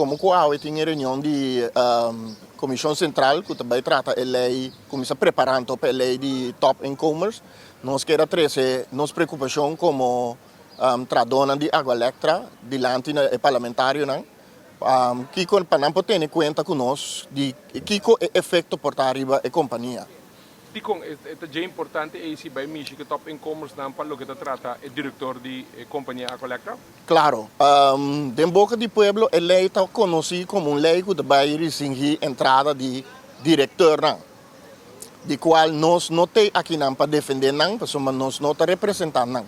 Komo ku awe tin e reunion di Komishon Sentral ku ta bai trata e lei, kuminsá preparando pa e lei di top inkomers, nos kier a trese nos preokupashon komo trahadónan di Aqualectra dilanti na e parlamentarionan kiko pa nan por tene kuenta ku nos di kiko e efekto por ta riba e kompania. Dikon e ta dje importante ei si bai mishi ku top inkomersnan pa loke ta trata e direktor di e kompania Aqualectra? Klaro. Den boka di pueblo e lei ta konosí komo un lei ku ta bai restringí entrada di direktornan, di kual nos no t'ei akinan pa defendé nan pasobra nos no ta representá nan.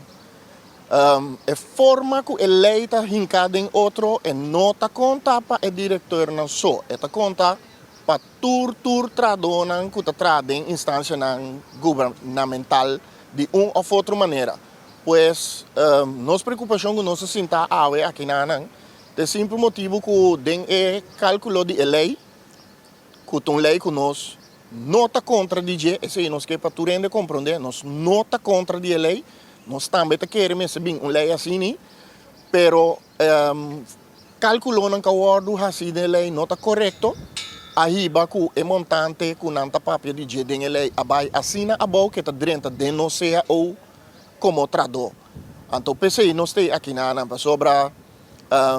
E forma ku e lei ta hinká den otro e no ta konta pa e direktornan so, e ta konta pa tur tur trahadónan ku ta traha den instansianan gubernamental di un òf otro manera. Pues, nos preokupashon ku nos a sinta awe aki nanan ta e simpel motibu ku den e kálkulo di e lei, ku ta un lei ku nos no ta kontra di dje, esei nos ke pa tur hende komprondé, nos no ta kontra di e lei, nos tambe ta kere mester bin un lei asini, pero Kalkulonan ku a wòrdu hasí den e lei no ta korekto, a hiba ku e montante ku nan ta papia di dje den e lei a bai asina abou ku e ta drenta den nos cao komo trahadó. Anto p'esei nos ta aki nan, pasobra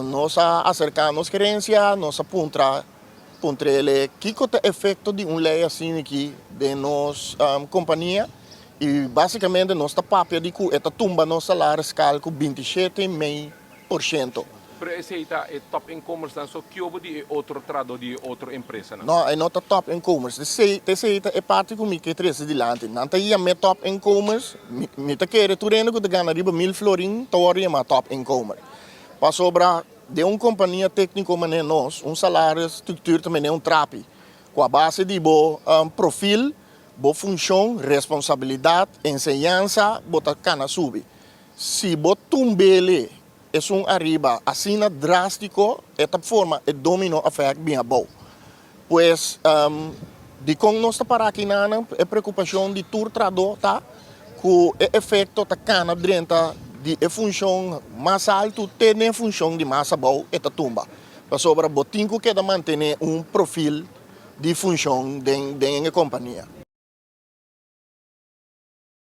nos a aserká nos gerensia, nos a puntra puntr'el kiko ta efekto di un lei asina aki den nos kompania i básikamente nos ta papia di ku e ta tumba nos salaris kal ku 27 i mei por shento. Pero esei ta e top inkomersnan so kiobo di e otro trahadó di e otro empresanan? No, e no ta top inkomers. Esei esei ta e parti ku mi ke trese dilanti. Nan ta yam'é top inkomers. Mi mi ta kere tur hende ku ta gana riba mil florin ta wòrdu yamá top inkomer. Pasobra den un kompania tékniko manera nos, un salaris struktuur ta manera un trapi ku a base di bo profil, bo funshon, responsabilidat, enseñansa bo ta kana subi. Si bo tumbele esun ariba asina drástiko, e ta forma e domino effect bin abou. Pues, dikon nos ta para aki nan? E preokupashon di tur trahadó ta ku e efekto ta kana drenta di e funshon mas altu te n'e funshon di mas abou e ta tumba. Pasobra bo tin ku keda mantené un profil di funshon den e kompania.